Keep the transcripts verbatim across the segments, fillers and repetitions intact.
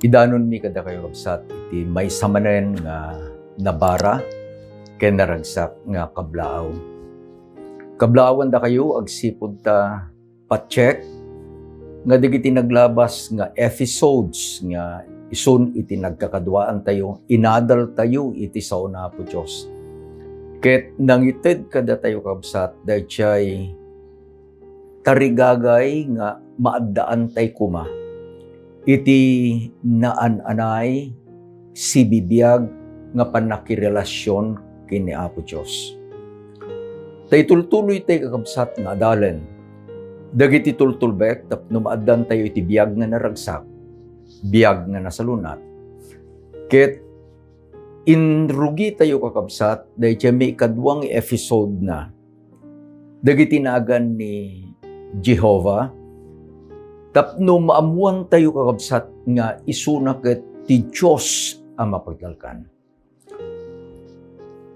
Danonmi kadakayo, kabsat, iti maysa manen nga nabara ken naragsak nga kablaaw. Kablaawan dakayo agsipud ta pacheck nga dagiti naglabas nga episodes nga isun iti nagkakaduaantayo, inadaltayo iti sao ni Apo Dios. Ket nangited kadatayo, kabsat, daydiay tarigagay nga maaddaantay koma iti naan-anay, sibibiag nga pannakirelasion ken ni Apo Dios. Ta itultuloytay, kakabsat, nga adalen dagiti tultulbek tapno maaddantayo iti biag nga naragsak, biag nga nasalun-at. Ket inrugitayo, kakabsat, daydiay maikadua nga episode na dagiti nagan ni Jehovah, tapno maammoantayo, kakabsat, nga isuna ket ti Dios a mapagtalkan.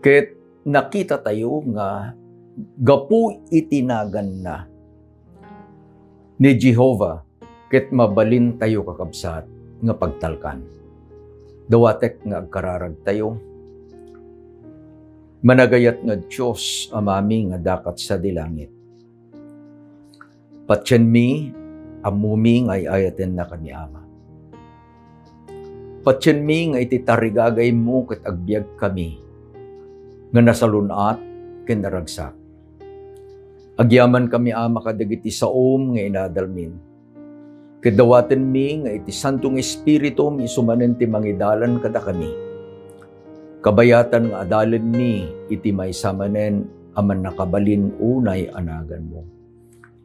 Ket nakitatayo nga gapu iti naganna ni Jehovah, ket mabalintayo, kakabsat, nga pagtalkan. Dawatek nga agkararagtayo. Managayat nga Dios, Amami nga dakat sadi langit. Patienmi, ammomi nga ay-ayatennakami, Ama. Patienmi nga iti tarigagaymo ket agbiagkami nga nasalun-at ken naragsak. Agyamankami, Ama, kadagiti saom nga inadalmin. Ket dawatenmi nga iti Santo nga Espiritum isu manen ti mangidalan kadakami. Kabayatan nga adalenmi iti maysa manen a mannakabalin unay a naganmo.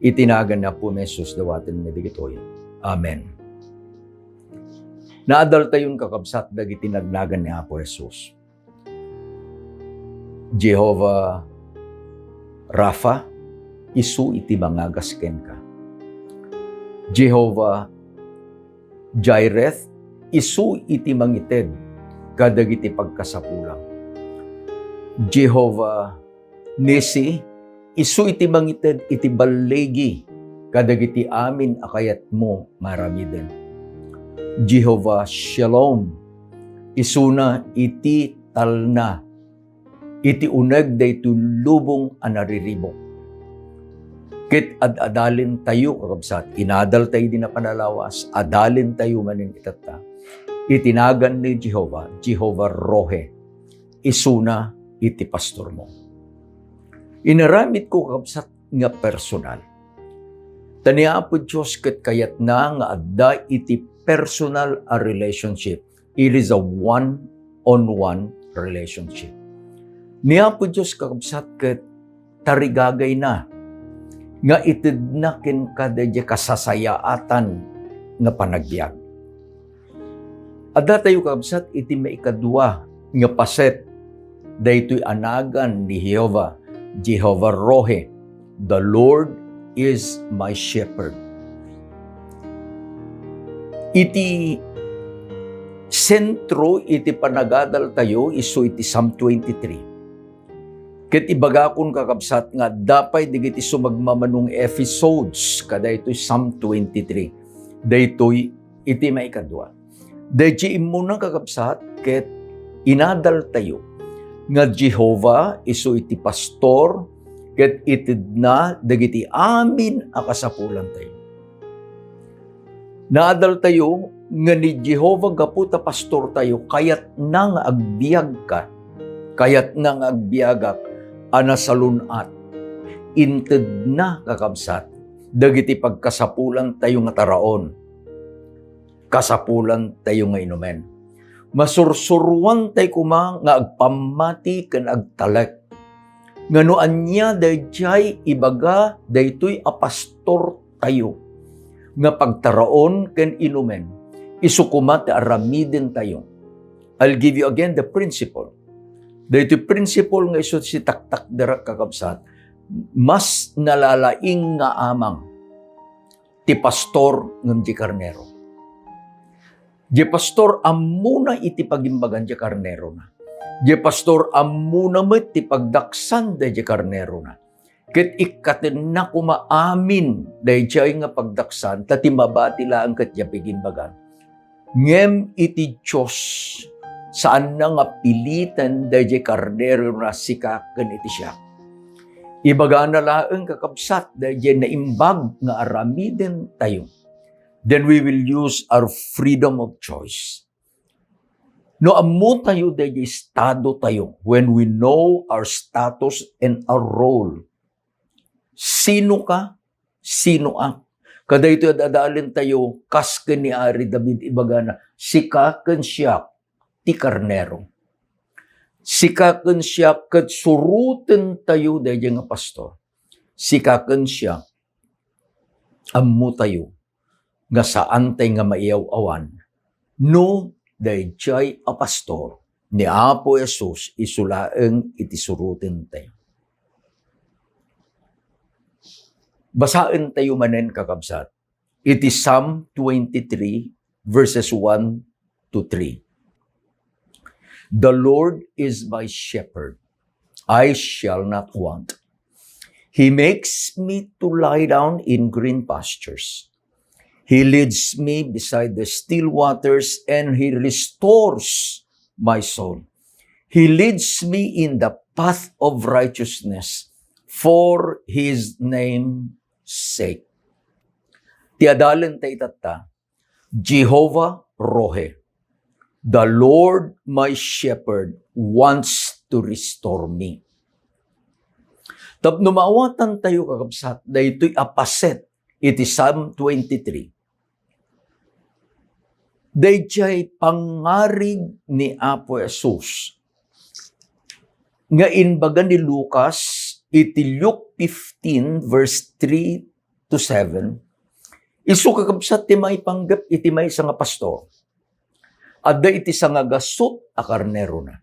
Iti nagan ni Apo Jesus dawatenmi dagitoy. Amen. Naadaltayon, kakabsat, dagiti nagnagan ni Apo Jesus. Jehovah Rapha, isu iti mangagas kenka. Jehovah Jireh, isu iti mangited kadagiti pagkasapulam. Jehovah Nissi, isu iti mangited iti balligi kadagiti amin a kayatmo nga aramiden. Jehovah Shalom, isuna iti talna iti uneg daytoy lubong a nariribuk. Ket ad-adalentayo, kakabsat, inadaltayo idi napan a lawas, adalentayo manen itatta. Iti nagan ni Jehovah, Jehovah Rohi, isuna iti pastormo. Inaramidko, kakabsat, nga personal. Ta ni Apo Dios ket kayatna nga adda iti personal a relationship. It is a one-on-one relationship. Ni Apo Dios, kakabsat, ket tarigagayna nga itedna kenka daydiay kasasayaatan nga panagbiag. Addatayo, kakabsat, iti maikadua nga paset daytoy a nagan ni Jehovah, Jehovah Rohi, "The Lord is my shepherd." Iti sentro iti panagadaltayo isu iti Psalm twenty-three. Ket ibagakon, kakabsat, nga adda pay dagiti sumagmamano nga episodes kadaytoy Psalm twenty-three. Daytoy iti maikadua. Daydiay immuna, kakabsat, ket inadaltayo nga Jehovah isu iti pastor ket itedna dagiti amin a kasapulantayo. Naadaltayo nga ni Jehovah gapu ta pastortayo, kayatna nga agbiagka, kayatna nga agbiagak a nasalun-at. Intedna, kakabsat, dagiti pagkasapulantayo nga taraon, kasapulantayo nga inumen. Masursuroantay koma nga agpammati ken agtalek nga no ania daydiay ibaga daytoy a pastortayo nga pagtaraon ken inumen, isu koma ti aramidentayo. I'll give you again the principle. Daytoy principle nga isu ti taktakderak, kakabsat, mas nalalaing nga amang ti pastor ngem di karnero. Di pastor ammona iti pagimbagan di karnerona. Di pastor ammona met ti pagdaksan daydi karnerona. Ket ikkatenna koma amin daydiay nga pagdaksan, ta ti mabati laeng ket di pagimbagan. Ngem iti Dios, saanna nga piliten daydiay karnerona, sika ken iti siak. Ibagana laeng, kakabsat, daydiay naimbag nga aramidentayo. Then we will use our freedom of choice. No ammotayo daydiay estadotayo, when we know our status and our role, sino ka? Sinoak? Kadaytoy ad-adalentayo, kas ken ni Ari David, ibagana, sika ken siak ti karnero. Sika ken siak ket surotentayo daydiay nga pastor. Sika ken siak, ammotayo nga saantay nga maiyaw-awan no daydiay a pastor ni Apo Jesus isu laeng iti surotentayo. Basaentayo manen, kakabsat, iti Psalm twenty-three, verses one to three. "The Lord is my shepherd, I shall not want. He makes me to lie down in green pastures. He leads me beside the still waters, and he restores my soul. He leads me in the path of righteousness for his name's sake." Ti adalenta itatta, Jehovah Rohi, "The Lord my shepherd wants to restore me." Tapno maawatantayo, kakabsat, daytoy a paset iti Psalm twenty-three, daydiay pangngarig ni Apo Jesus nga imbaga ni Lucas iti Luke fifteen, verse three to seven, isu, kakabsat, ti maipanggep iti maysa nga pastor. Adda iti sangagasut a karnerona.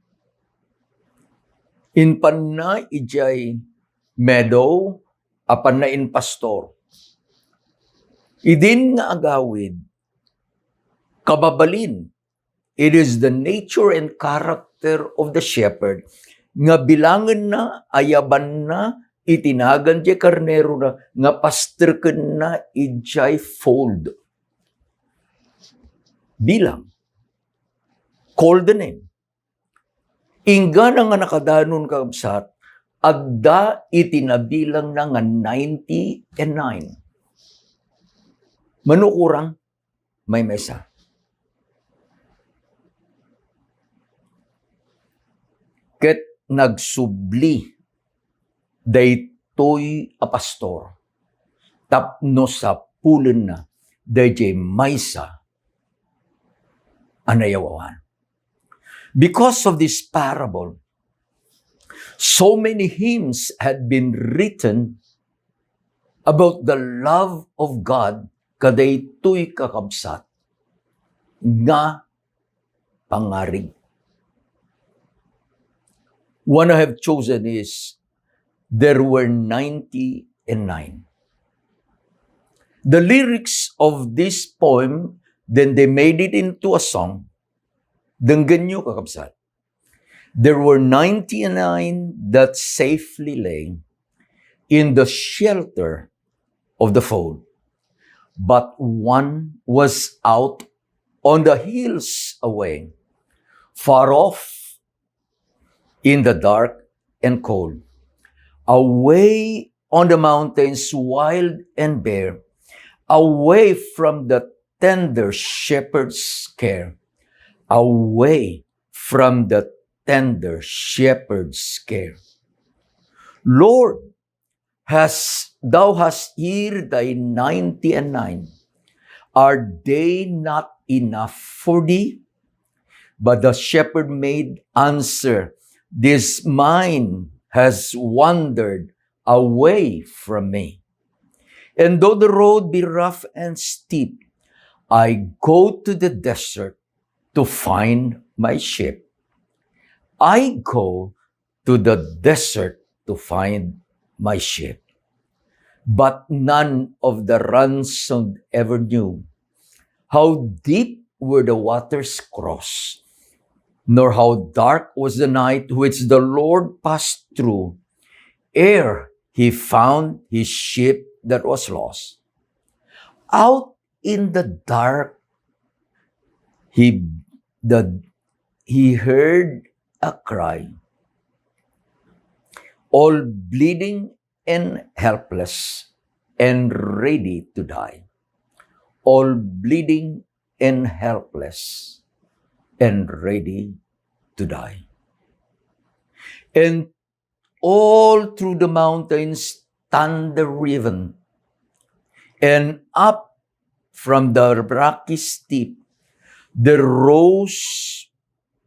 Impanna idiay meadow, apanna impastor. Idin nga agawid, kababalin, it is the nature and character of the shepherd nga bilangenna, ayabanna iti nagan diay karnerona nga pasterkenna idiay fold. Bilang. Call the name. Inggana nga nakadanon, kakabsat, adda iti nabilangna nga ninety and nine. Mano kurang, maymaysa. Ket nagsubli daytoy a pastor tapno sapulenna daydiay maysa a nayaw-awan. Because of this parable, so many hymns had been written about the love of God kadaytoy, kakabsat, nga pangngarig. One I have chosen is, "There were ninety and nine." The lyrics of this poem, then they made it into a song. Denggenyo, kakabsat. "There were ninety-nine that safely lay in the shelter of the fold, but one was out on the hills away, far off in the dark and cold, away on the mountains wild and bare, away from the tender shepherd's care, away from the tender shepherd's care." Lord, has, thou hast here thy ninety and nine. Are they not enough for thee? But the shepherd made answer, "This mine has wandered away from me. And though the road be rough and steep, I go to the desert to find my sheep. I go to the desert to find my sheep." But none of the ransomed ever knew how deep were the waters crossed, nor how dark was the night which the Lord passed through, ere he found his sheep that was lost. Out in the dark, He, the, he heard a cry, all bleeding and helpless and ready to die. All bleeding and helpless and ready to die. And all through the mountains, thunder riven, and up from the rocky steep, there rose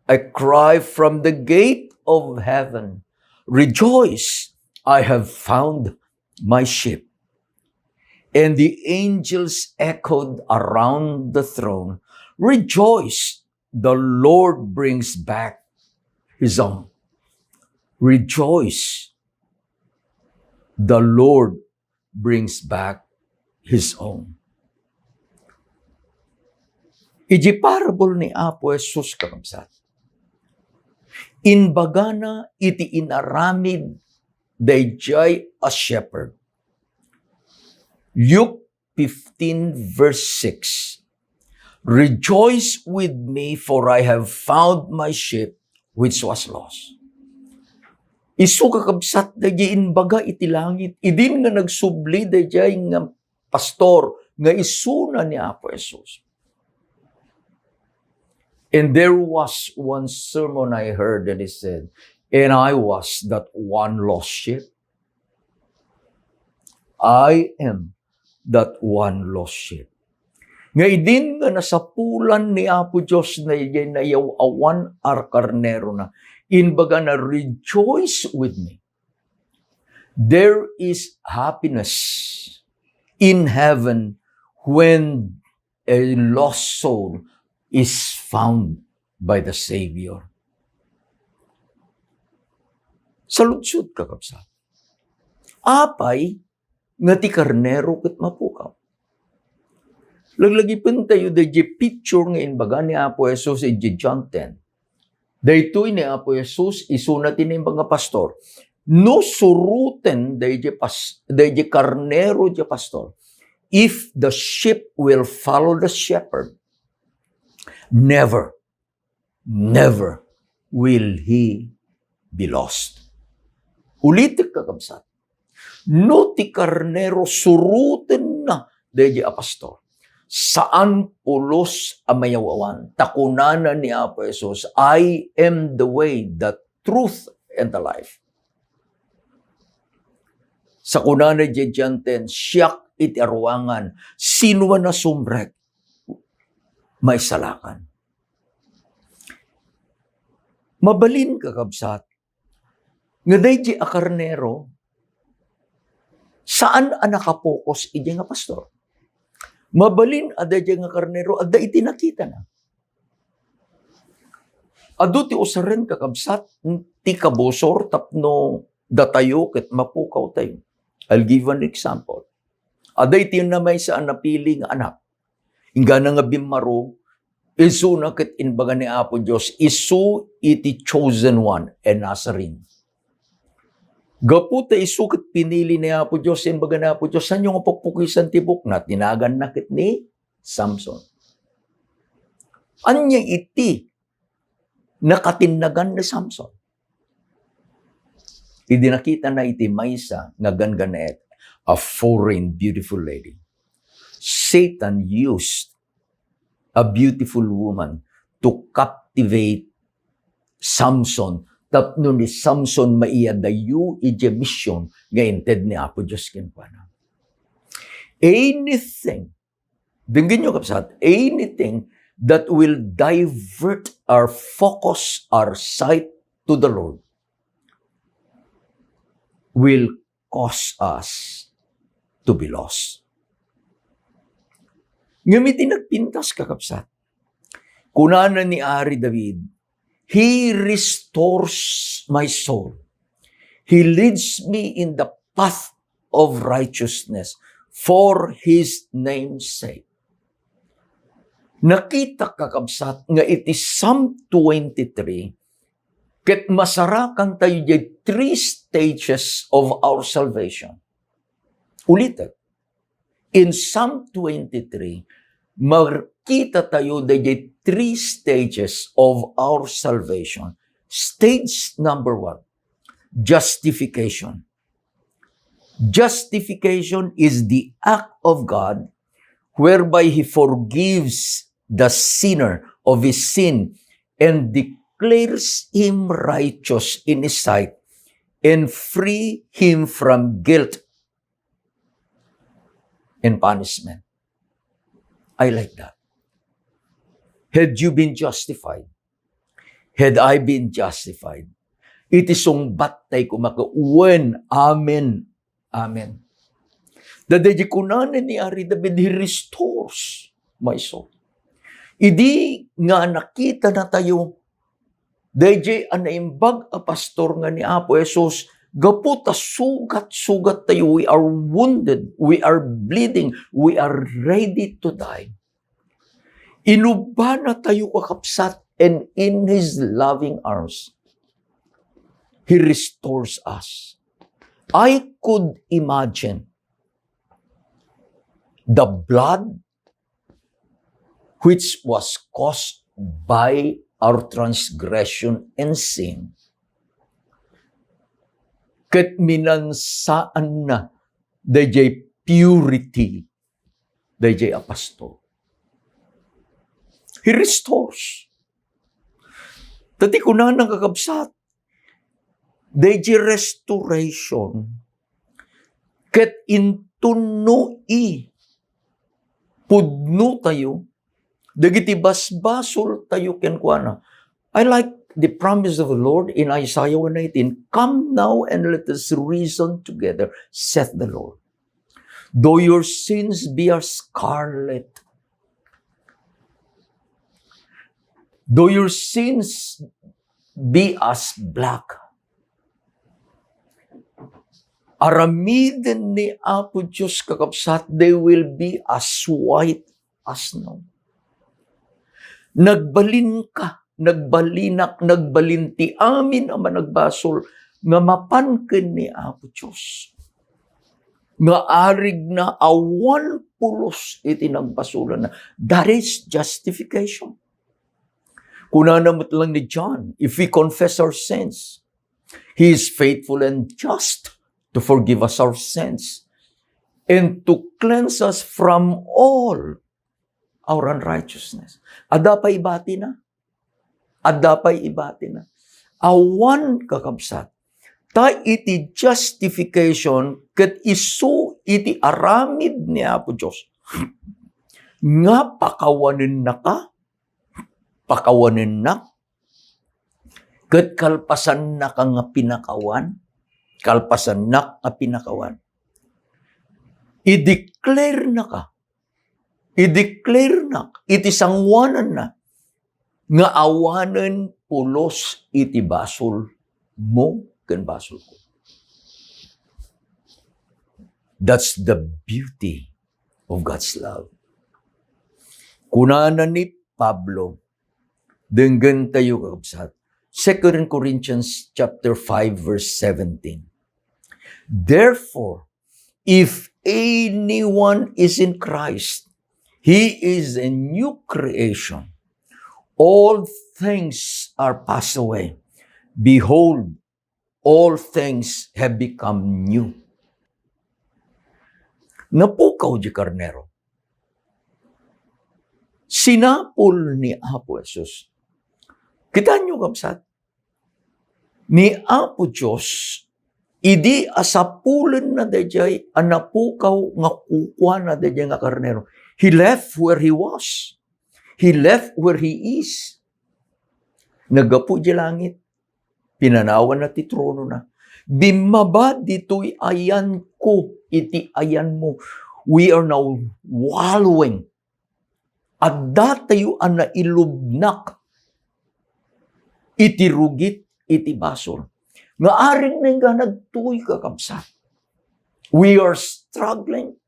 a cry from the gate of heaven, "Rejoice, I have found my sheep." And the angels echoed around the throne, "Rejoice, the Lord brings back his own." Rejoice, the Lord brings back his own. Iti parable ni Apo Jesus, kakabsat, imbagana iti inaramid daydiay a shepherd. Luke fifteen, verse six, "Rejoice with me, for I have found my sheep which was lost." Isu, kakabsat, daydiay imbaga iti langit, idin nga nagsubli daydiay nga pastor nga isuna ni Apo Jesus. And there was one sermon I heard, and he said, "And I was that one lost sheep. I am that one lost sheep." Nga idin nga nasapulan ni Apo Dios na, na nayaw-awan a karnerona, imbagana, "Rejoice with me." There is happiness in heaven when a lost soul is found by the Savior. Saludsod, kakabsat. Apay nga ti karnero ket mapukaw? Laglagipentayo daydiay picture nga imbaga ni Apo Jesus idiay John ten. Daytoy ni Apo Jesus, isuna ti naimbag nga pastor. No suroten daydiay pas-, daydiay karnero diay pastor, if the sheep will follow the shepherd, never, never will he be lost. Ulitek, kakabsat. No ti karnero surotenna daydiay a pastor, saan pulos a mayaw-awan. Ta kunana ni Apo Jesus, "I am the way, the truth, and the life." Sa kunana diay John ten, "Siak iti aruangan, sino man a sumrek, maisalakan." Mabalin, kakabsat, nga daydiay a karnero, saan a nakapokus idiay nga pastor. Mabalin a daydiay nga karnero, adda iti nakitana. Adu ti usaren, kakabsat, ti kabusor tapno datayo ket mapukawtayo. I'll give an example. Adda iti namaysa a napili nga anak. Inggana nga bimmarog, isuna ket imbaga ni Apo Dios, isu iti chosen one, a Nazarene. Gapu ta isu ket pinili ni Apo Dios, imbaga ni Apo Dios, "Saanyo nga pukpukisan ti bukna?" Tinaganna ket ni Samson. Ania iti nakatinnagan ni Samson? Idi nakitana iti maysa nga ganggannaet, a foreign beautiful lady. Satan used a beautiful woman to captivate Samson, tapno ni Samson maiyadayo idiay mission nga inted ni Apo Dios kenkuana. Anything Denggenyo, kabsat, anything that will divert our focus, our sight to the Lord will cause us to be lost. Ngem iti nagpintas, kakabsat, kunana ni Ari David, "He restores my soul. He leads me in the path of righteousness for his name's sake." Nakita, kakabsat, nga iti Psalm twenty-three, ket masarakantayo diay three stages of our salvation. Ulitek, in Psalm twenty-three, makita tayo dayjay three stages of our salvation. Stage number one, justification. Justification is the act of God whereby He forgives the sinner of his sin and declares him righteous in His sight and free him from guilt and punishment. I like that. Had you been justified? Had I been justified? Iti sungbat tayo kumaga, wen, amen. Amen. Daydi kunana ni Ari David, "He restores my soul." Idi nga nakita na tayo, daydi a naimbag a pastor nga ni Apo Jesus, gapu ta sugat-sugat tayo, we are wounded, we are bleeding, we are ready to die. Inubana tayo, kakabsat, and in His loving arms, He restores us. I could imagine the blood which was caused by our transgression and sin, ket minansaanna dayjay purity dayjay a pastor. He restores. Ta ti kunana, kakabsat, dayjay restoration ket inton no ipudno tayo dagiti basbasol tayo kenkuana. I like the promise of the Lord in Isaiah one nineteen, "Come now and let us reason together, saith the Lord. Though your sins be as scarlet, though your sins be as black," aramiden ni Apo Dios, kakabsat, they will be as white as snow. Nagbalin ka, nagbalinak, nagbalin ti amin a managbasol nga mapan ken ni Apo Dios. Nga arigna awan pulos iti nagbasolanna. That is justification. Kunana met lang ni John, if we confess our sins, He is faithful and just to forgive us our sins and to cleanse us from all our unrighteousness. Adda pay ibatina? Adda pay ibatina? Awan, kakabsat. Ta iti justification ket isu iti aramid ni Apo Dios nga pakawanennaka, pakawanennak, ket kalpasannaka nga pinakawan, kalpasannak nga pinakawan, i-declare-naka, i-declare-nak iti sangoananna nga awanen pulos iti basolmo ken basolko. That's the beauty of God's love. Kunana ni Pablo, denggen tayo, kakabsat, Second Corinthians chapter five, verse seventeen. Therefore, if anyone is in Christ, he is a new creation. All things are passed away. Behold, all things have become new. Napukaw di karnero. Sinapol ni Apo Jesus. Kitaenyo, kabsat? Ni Apo Dios, idi a sapulenna daydiay a napukaw nga kukuana daydiay nga karnero, he left where he was. He left where he is. Naggapu idiay langit. Pinanawanna ti tronona. Bimmaba ditoy ayanko iti ayanmo. We are now wallowing. Addatayo a nailubnak iti rugit iti basol. Nga arigna nga nagtuy, kakabsat. We are struggling.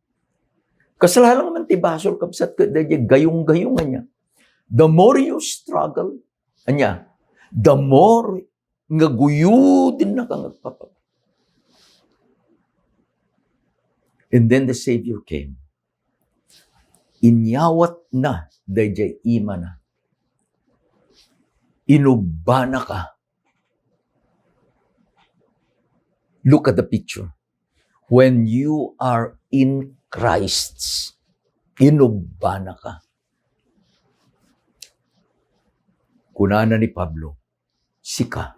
Kasla lang man ti basol, kabsat, ket daydiay gayong-gayong ania. The more you struggle, ania, the more nga guyodennaka nga agpapag-. And then the Savior came. inyawatna daydiay imana. Inubbanaka. Look at the picture. When you are in Christ, inubbanaka. Kunana ni Pablo, "Sika,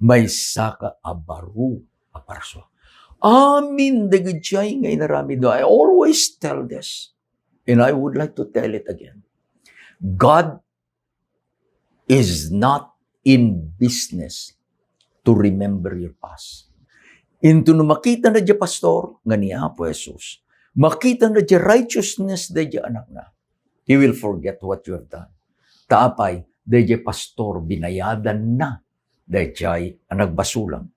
maysaka a baro a parsua." Amin dagiti ay nga inaramidmo. I always tell this, and I would like to tell it again. God is not in business to remember your past. Into no makita na di pastor nga ni Apo Jesus, makita na di righteousness di anakna, he will forget what you have done. Ta apay, daydiay pastor, binayadan na daydiay a nagbasulang.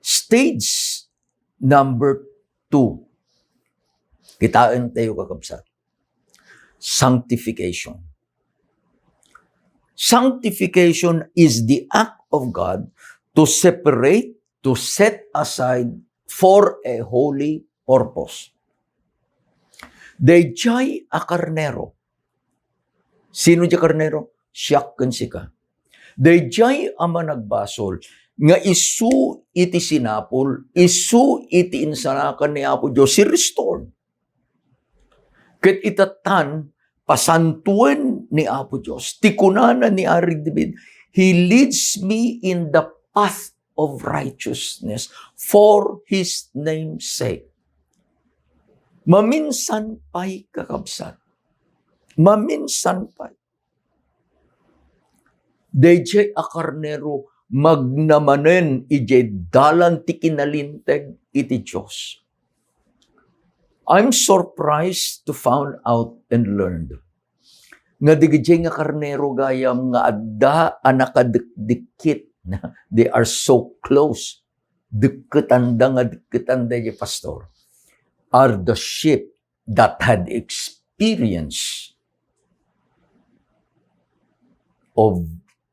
Stage number two. Kitaen tayo, kakabsat. Sanctification. Sanctification is the act of God to separate, to set aside for a holy purpose. Daydiay a karnero. Sino di karnero? Siak ken sika. Daydiay a managbasol nga isu iti sinapul, isu iti insalakan ni Apo Dios, he restored. Ket itatan, pasantoen ni Apo Dios. Ti kunana ni Ari David, "He leads me in the path of righteousness for his name's sake." Maminsan pay, kakabsat. Maminsan pay. Daydiay a karnero, magnamanen idiay dalan ti kinalinteg iti Dios. I'm surprised to found out and learned nga dagiti nga karnero gayam nga adda a nakadikdikit, they are so close, dikketanda nga dikketanda iti pastor, are the sheep that had experience of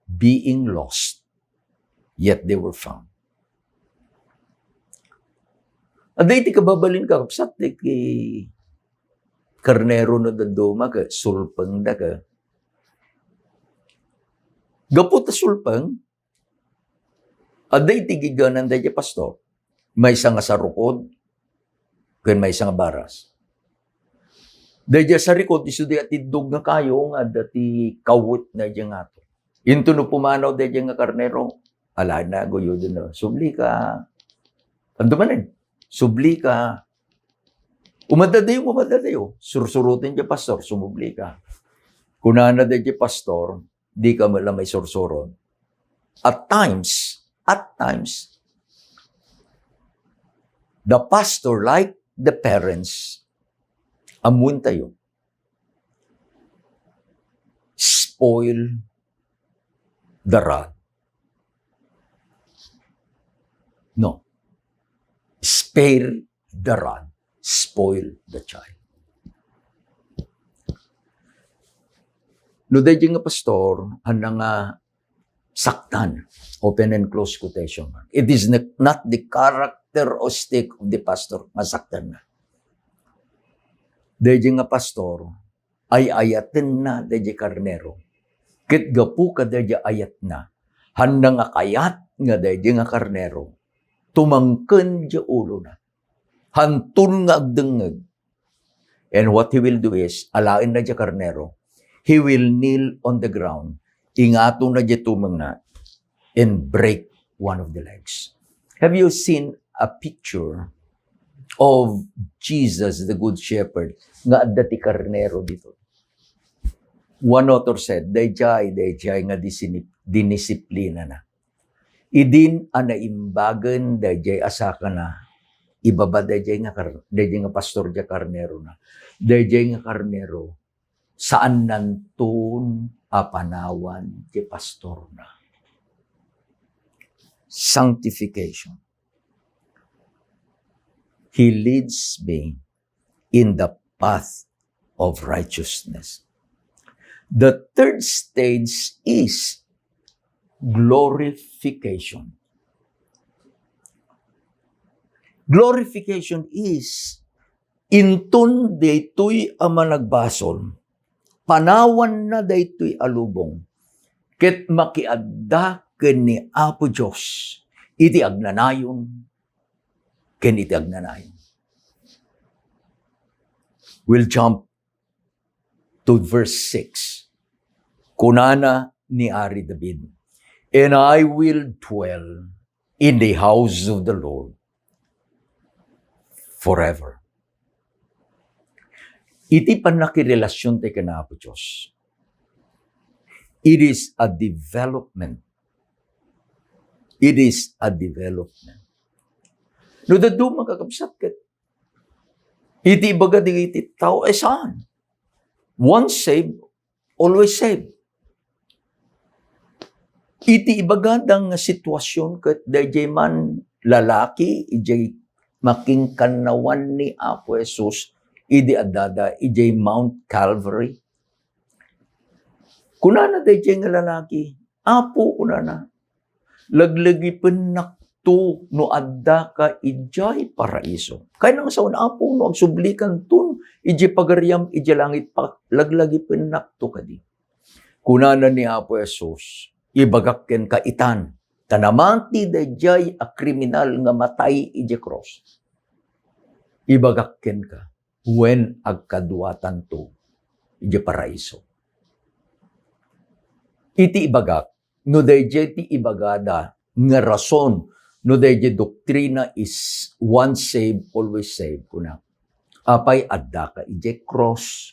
being lost, yet they were found. Adda iti kababalin, kakabsat, ti karnero no dadduma ket sulpengda ket gapu ta sulpeng, adda iti giganan daydiay pastor. Maysa nga sarukod, ken maysa nga baras. Daydiay sarukod, isu di atiddog nga kayo nga adda ti kawetna idiay ngato. Into no pumanaw daydiay nga karnero, ala na, guyodna, "Subli ka." Adu manen, "Subli ka." Umadadayo, umadadayo. Sursuroten diay pastor, "Sumubli ka." Kunana daydiay pastor, "Di ka met la maisursurot." At times, at times, the pastor, like the parents, ammoentayo, spoil the rod. No. Spare the rod, spoil the child. No, daydiay nga pastor, ania nga saktan, open and close quotation mark. It is not, not the characteristic of the pastor nga saktanna. Daydiay nga pastor, ay-ayatenna daydiay karnero. Ket gapu kadaydiay ayatna, ania nga kayat nga daydiay nga karnero tumangken diay ulona. Hanton nga agdengngeg. And what he will do is, alaenna diay karnero, he will kneel on the ground, ingatona diay tumengna, and break one of the legs. Have you seen a picture of Jesus, the Good Shepherd, nga adda ti karnero dito? One author said, "Daydiay, daydiay nga disini-, dinisiplinana." Idin a naimbagen daydiay a sakana, ibaba daydiay nga kar-, daydiay nga pastor diay karnerona. Daydiay nga karnero, saannanton a panawan ti pastorna. Sanctification. He leads me in the path of righteousness. The third stage is glorification. Glorification is Inton daytoy a managbasol, panawanna daytoy a lubong, ket makiadda ken ni Apo Dios iti agnanayon ken iti agnanayon. We'll jump to verse six. Kunana ni Ari David, "And I will dwell in the house of the Lord forever." Iti pannakirelasiontayo ken Apo Dios, it is a development. It is a development. No dadduma, kakabsat, ket iti ibaga dagiti tao, eh, saan? Once saved, always saved. Iti ibagada nga situasion ket daydiay man lalaki, idiay makinkanawan ni Apo Jesus idi addada idiay Mount Calvary. Kunana daydiay nga lalaki, "Apo," kunana, "laglagipennakto no addaka idiay paraiso." Kayatna nga sawen, "Apo, no agsublikanton idiay pagariam idiay langit, pa-, laglagipennakto kadi." Kunana ni Apo Jesus, "Ibagak kenka itan, ta namati daydiay a kriminal nga matay idiay krus. Ibagak kenka, wen agkaduatanto idiay paraiso." Iti ibagak, no daydiay ti ibagada nga rason, no daydiay doktrina is once saved, always saved, kuna, apay addaka idiay krus?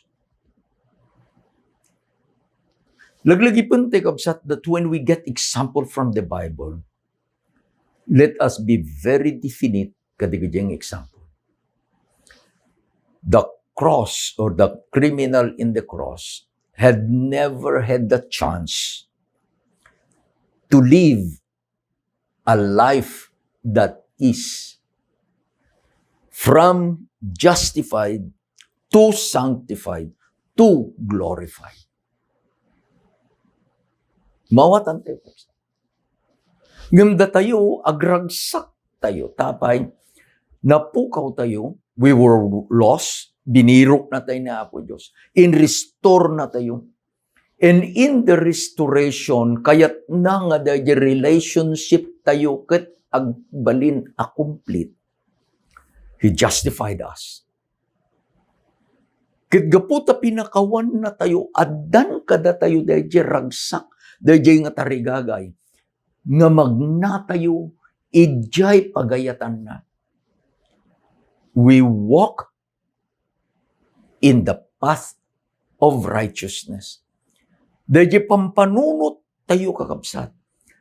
Laglagipentayo, kabsat, that when we get example from the Bible, let us be very definite kadagiti example. The cross or the criminal in the cross had never had the chance to live a life that is from justified to sanctified to glorified. Mawatantayo. Ngem datayo, agragsak tayo. Tapay, napukawtayo, we were lost, biniroknatayo ni Apo Dios, in-restore natayo. And in the restoration, kayatna nga daydiay relationship tayo ket agbalin a complete. He justified us. Ket gapu ta pinakawan natayo, addan kadatayo daydiay ragsak, daydiay nga tarigagay, nga magnatayo idiay pagayatanna. We walk in the path of righteousness. Daydiay pampanunot tayo, kakabsat,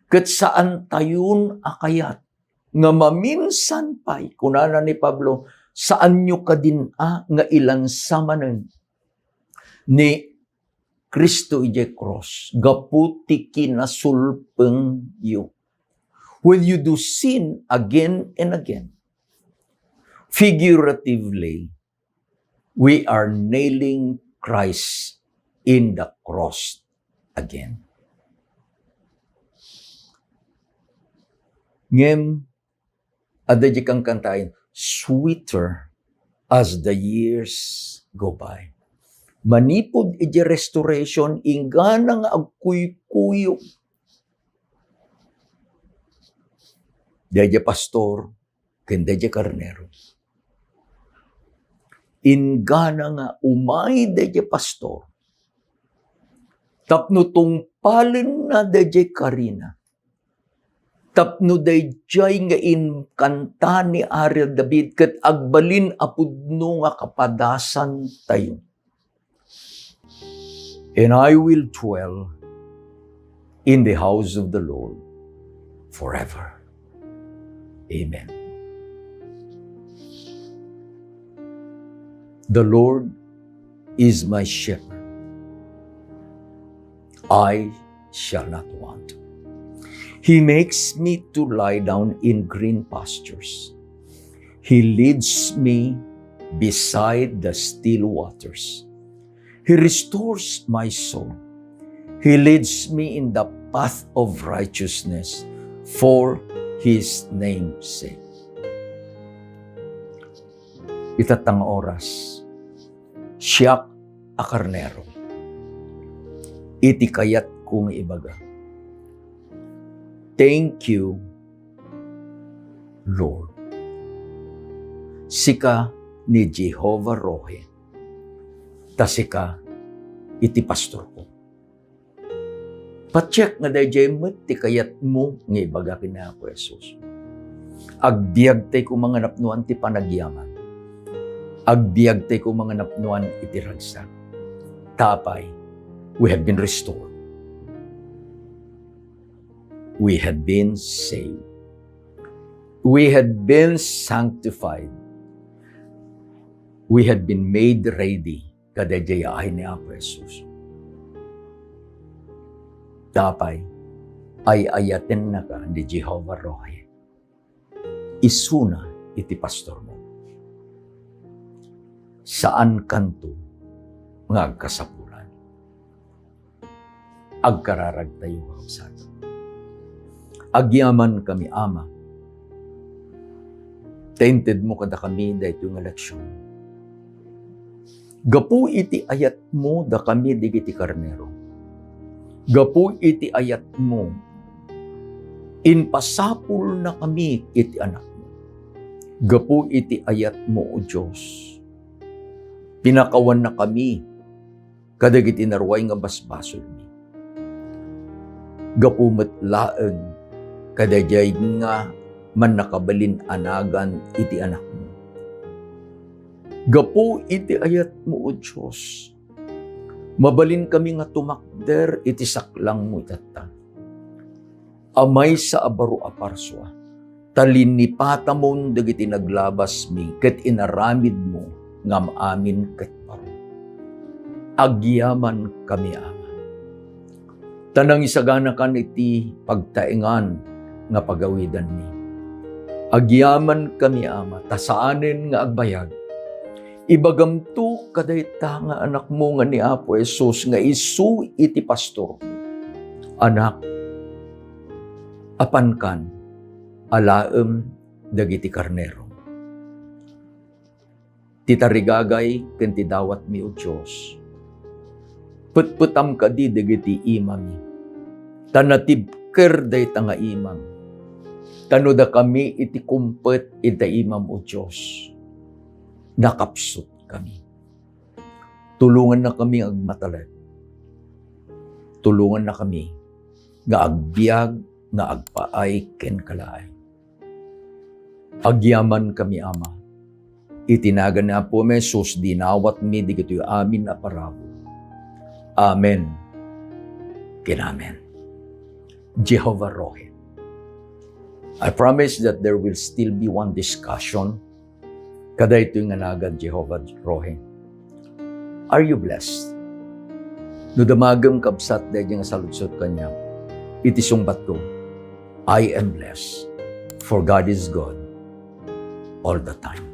ket saan tayon a kayat nga maminsan pay, kunana ni Pablo, saanyo kadin a nga ilansa manen ni Cristo idiay krus gapu ti kinasulpengyo. When you do sin again and again, figuratively, we are nailing Christ in the cross again. Ngem, adda di kankantaen, "Sweeter as the years go by." Manipud iti restoration, inggana nga agkuykuyog daydiay pastor ken daydiay karnero. Inggana nga umay daydiay pastor tapno tungpalenna daydiay karina. Tapno daydiay nga inkanta ni Ari David ket agbalin a pudno nga kapadasantayo. "And I will dwell in the house of the Lord forever." Amen. The Lord is my shepherd. I shall not want. He makes me to lie down in green pastures. He leads me beside the still waters. He restores my soul. He leads me in the path of righteousness for his name's sake. Ita nga oras, siak a karnero. Iti kayatko nga ibaga, thank you, Lord. Sika ni Jehovah Rohi, ta sika iti pastorko. Patiek nga daydiay met ti kayatmo nga ibaga ken ni Apo Jesus. Agbiagtay koma nga napnoan ti panagyaman. Agbiagtay koma nga napnoan iti ragsak. Apay, we have been restored. We have been saved. We have been sanctified. We have been made ready kadaydiay a ay ni Apo Jesus. Apay, ay-ayatennaka ni Jehovah Rohi. Isuna iti pastormo. Saankanto nga agkasapulan. Agkararagtayo, kakabsat. Agyamankami, Ama, ta intedmo kadakami daytoy nga leksion. Gapu iti ayatmo dakami dagiti karnero. Gapu iti ayatmo, impasapulnakami iti Anakmo. Gapu iti ayatmo, O Dios, pinakawannakami kadagiti naruay nga basbasolmi. Gapu met laeng kadaydiay nga mannakabalin a nagan iti Anakmo. Gapu iti ayatmo, O Dios, mabalinkami nga tumakder iti saklangmo itatta. A maysa a baro a parsua, ta linnipatamon dagiti naglabasmi ket inaramidmo nga am-amin ket baro. Agyamankami, Ama, ta nangisaganakan iti pagtaengan nga pagawidanmi. Agyamankami, Ama, ta saanen nga agbayag. Ibagamto kadayta nga Anakmo nga ni Apo Jesus nga isu iti pastor. Anak, apankan, alaem dagiti karnero. Ti tarigagay ken ti dawatmi, O Dios, petpetam kadi dagiti imami, ta natibker dayta nga imam. Ta no dakami iti kumpet ita imam, O Dios, nakapsutkami. Tulongannakami nga agmatalek. Tulongannakami nga agbiag nga agpaay kenka laeng. Agyamankami, Ama. Iti nagan ni Apo Jesus, dinawatmi dagitoy amin a parabur. Amen ken amen. Jehovah Rohi. I promise that there will still be one discussion kadaytoy nga nagan Jehovah Rohi. Are you blessed? No damagem, kabsat, daydiay nga saludsod kaniak, iti sungbatko, I am blessed, for God is good all the time.